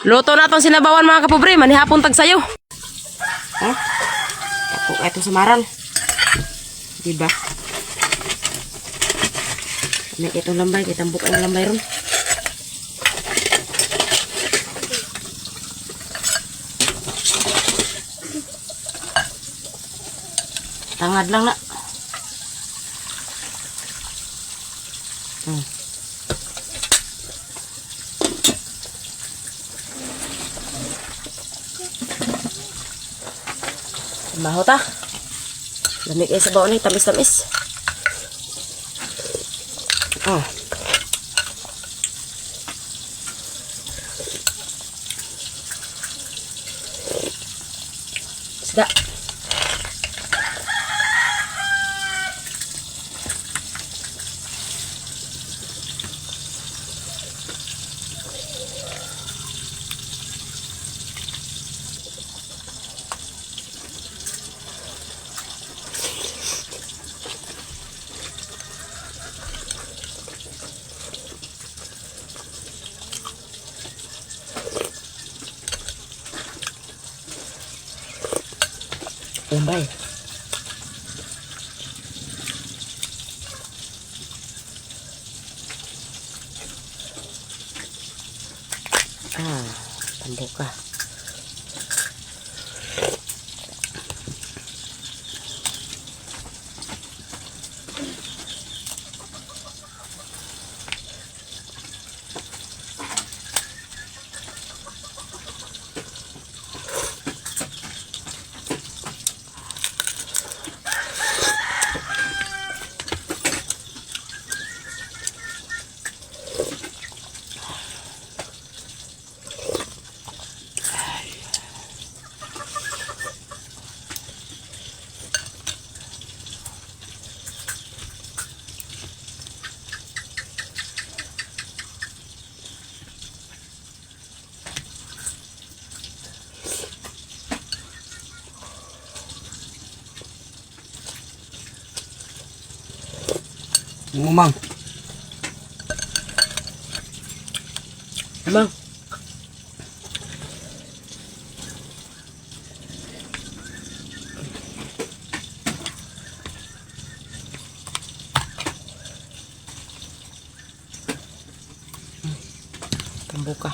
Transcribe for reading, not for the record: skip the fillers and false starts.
Luto na tong sinabawan, mga kapobre, manihapon tag sayo. Ha? Ako itong samaran. Diba? May itong lambay, kitambok ang lambay ron. Tangad lang na. Maho ta. Lamig ay sabaw ni, tamis-tamis. Oh. Isda. Lambay. Ah, tambuka. Ngumang. Amang. Tambuka.